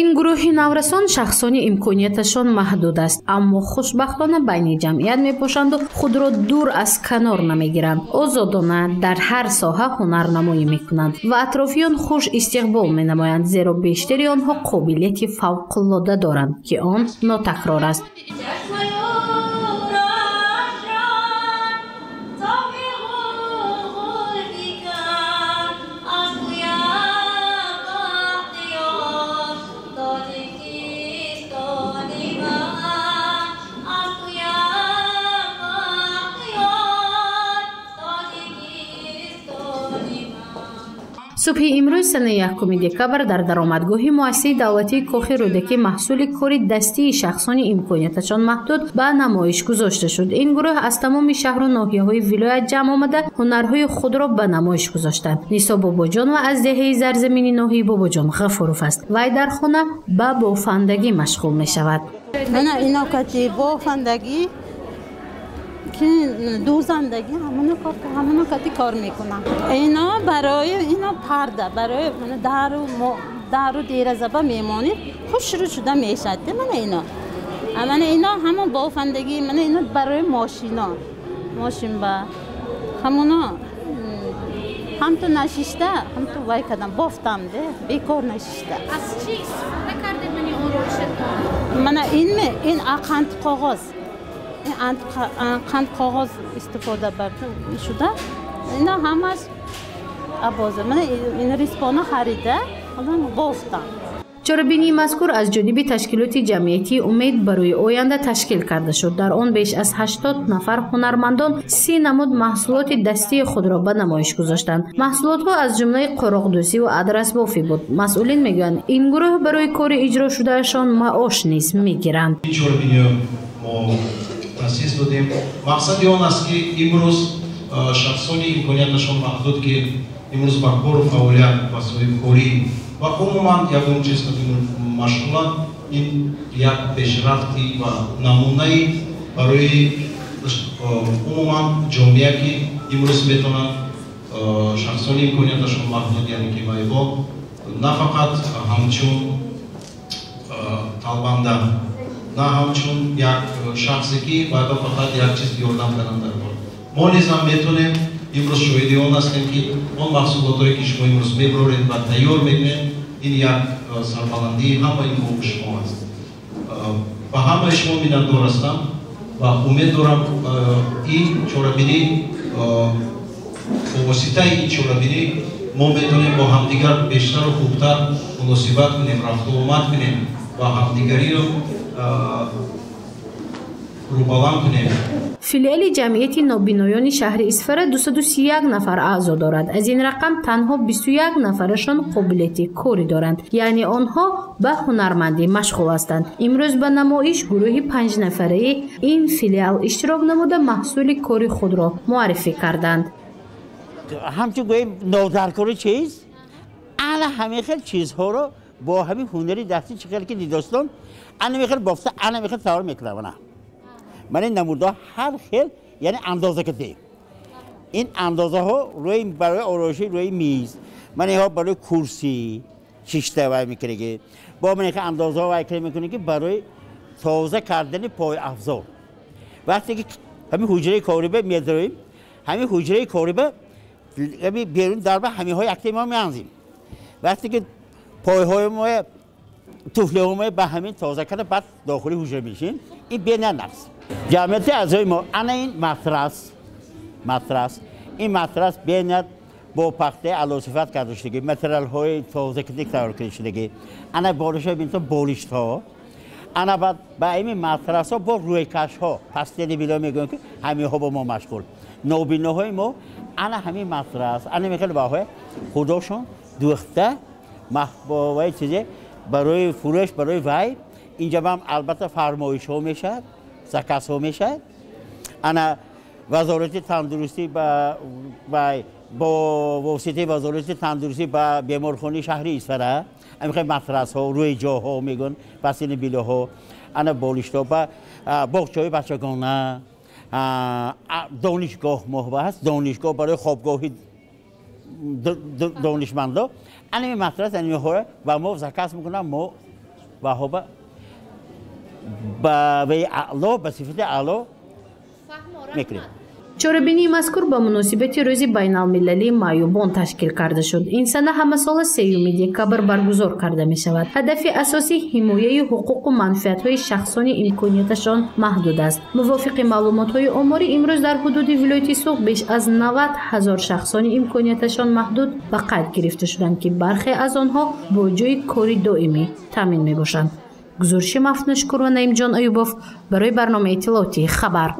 Ин гурӯҳи наврасон шахсони имконияташон маҳдуд аст, аммо хушбахтона байни ҷамъият мебошанду худро дур аз канор намегиранд. Озодона дар ҳар соҳа ҳунарнамоӣ мекунанд ва атрофиён хуш истиқбол менамоянд, зеро бештари онҳо қобилияти фавқулода доранд, ки он нотакрор аст. Субҳи имрӯз, санаи 1 декабр, дар даромадгоҳи муассисаи давлатии Кохи Рӯдакӣ маҳсули кори дастии шахсони имконияташон маҳдуд ба намоиш гузошта шуд. Ин гурӯҳ аз тамоми шаҳру ноҳияҳои вилоят ҷамъ омада, ҳунарҳои худро ба намоиш гузоштанд. Нисо Бобоҷонова аз деҳаи Зарзамини ноҳияи Бобоҷон Ғафуров аст. Вай дар хона ба бофандагӣ машғул мешавад. Мана ино кати бофандагӣ, ки дӯзандагӣ, ҳамоно кати кор мекунам. Ино барои ино парда, барои дару деразаба мемонид, хушрӯ шуда мешавад. Мана ино. Мана ино ҳамон бофандагӣ, мана ино барои мошино. Мошинба. Ҳамоно ҳам ту нашишта, ҳам ту вай кардам, бофтам, де, бекор нашишта. Аз чӣ истифода кардед мани ороишатон? Мана инме, ин қанд қоғоз. Қанд қоғоз истифода шуда. Ино ҳамаш абоза. Мана ин риспона харида, одам бофтам. Чорабинии мазкур аз ҷониби ташкилоти ҷамъиятии «Умед барои оянда» ташкил карда шуд. Дар он беш аз 80 нафар ҳунармандон 30 намуд маҳсулоти дастии худро ба намоиш гузоштанд. Маҳсулотҳо аз ҷумлаи қуроқдӯзӣ ва адрасбофӣ буд. Масъулин мегӯянд, ин гурӯҳ барои кори иҷро шудаашон маош низ мегиранд. Ин чорабиниро мо таъсис додем. Мақсади он аст, ки имрӯз шахсони имконияташон маҳдуд, ки имрӯз ба кору фаъолият ва соҳибкорӣ ва умуман ягон чиз машғуланд, ин як пешрафти ва намунаи барои умуман ҷомеа, ки имрӯз метавонанд шахсони имконияташон маҳдуд, яъне ки маъюбон, на фақат ҳамчун талбанда, на ҳамчун як шахсе, ки бояд фақат як чиз ёрдам кардан дар кор. Мо низ ҳам метавонем, имрӯз шоҳиди он ҳастем, ки он маҳсулотҳое, ки шумо имрӯз мебароред ва тайёр мекунед, ин як сарбаландии ҳамаи мо шумо аст. Ба ҳамаи шумо миннатдор ҳастам ва умед дорам, ин чорабинӣ, бо воситаи ин чорабинӣ мо метавонем бо ҳамдигар бештару хубтар муносибат кунем, рафтуомад кунем ва ҳамдигариро рӯбаланд кунем. Филиали ҷамъияти нобиноёни шаҳри Исфара 231 нафар аъзо дорад. Аз ин рақам танҳо 21 нафарашон қобилияти корӣ доранд, яъне онҳо ба ҳунармандӣ машғул ҳастанд. Имрӯз ба намоиш гурӯҳи 5 нафараи ин филиал иштирок намуда, маҳсули кори худро муаррифӣ карданд. Ҳамчун гӯем, нодаркори чиз, ана ҳамин хел чизҳоро бо ҳамин ҳунари дастӣ, чӣ хел ки дидостон, ана мехел бофта, ана мехел тайёр мекунам. Ана ман ин намудҳо ҳар хел, яъне андоза кардем. Ин андозаҳо рӯи барои ороиши рӯи миз, ман инҳо барои курсӣ шишта вай мекунем, бо ман андозаҳо вай мекунем, ки барои тоза кардани пойафзол. Вақте ки ҳамин ҳуҷраи кориба медароем, ҳамин ҳуҷраи кориба, ҳамин берун дарба ҳаминҳо якте мо меанзем. Вақте ки пойҳои мо, туфлиҳо мо ба ҳамин тоза карда, баъд дохили ҳуҷра мешем. Ин бена нақс ҷамъияти аъзои мо. Ана ин матрас, ин матрас бенад бо пахтаи алосифат карда шудагӣ, материалҳои тозакунӣ тайёр карда шудагӣ. Ана болишҳо бинто, болиштҳо. Ана баъд ба ими матрасҳо бо рӯйкашҳо, постельное бельё мегӯем, ки ҳаминҳо бо мо машғул нобиноҳои мо. Ана ҳамин матрас, ана мехел баҳои худошон дӯхта, вай чизе барои фурӯш, барои вай. Инҷа ҳам албатта фармоишҳо мешавад, заказҳо мешавад. Ана Вазорати тандурустӣ бо воситаи Вазорати тандурустӣ ба беморхонаи шаҳри Исфара ҳамихел матрасҳо, рӯи ҷоҳо мегӯянд, постельное бельё ҳо, ана болиштҳо, ба боғчаҳои бачагона, донишгоҳ моҳ ҳаст, донишгоҳ барои хобгоҳи донишмандо. Анами матрас, анимиҳоро ба мо заказ мекунам, мо Ваҳоба ба вай аъло, ба сифати аъло мекунем. Чорабинии мазкур ба муносибати Рӯзи байналмилалии маъюбон ташкил карда шуд. Ин сана ҳамасола 3 декабр баргузор карда мешавад. Ҳадафи асосӣ ҳимояи ҳуқуқу манфиатҳои шахсони имконияташон маҳдуд аст. Мувофиқи маълумотҳои оморӣ, имрӯз дар ҳудуди вилояти Суғд беш аз 90 ҳазор шахсони имконияташон маҳдуд ба қайд гирифта шуданд, ки бархе аз онҳо бо ҷойи кори доимӣ таъмин мебошанд. Гузориши Мафнушкур ва Наимҷон Аюбов барои барномаи иттилоотии «Хабар».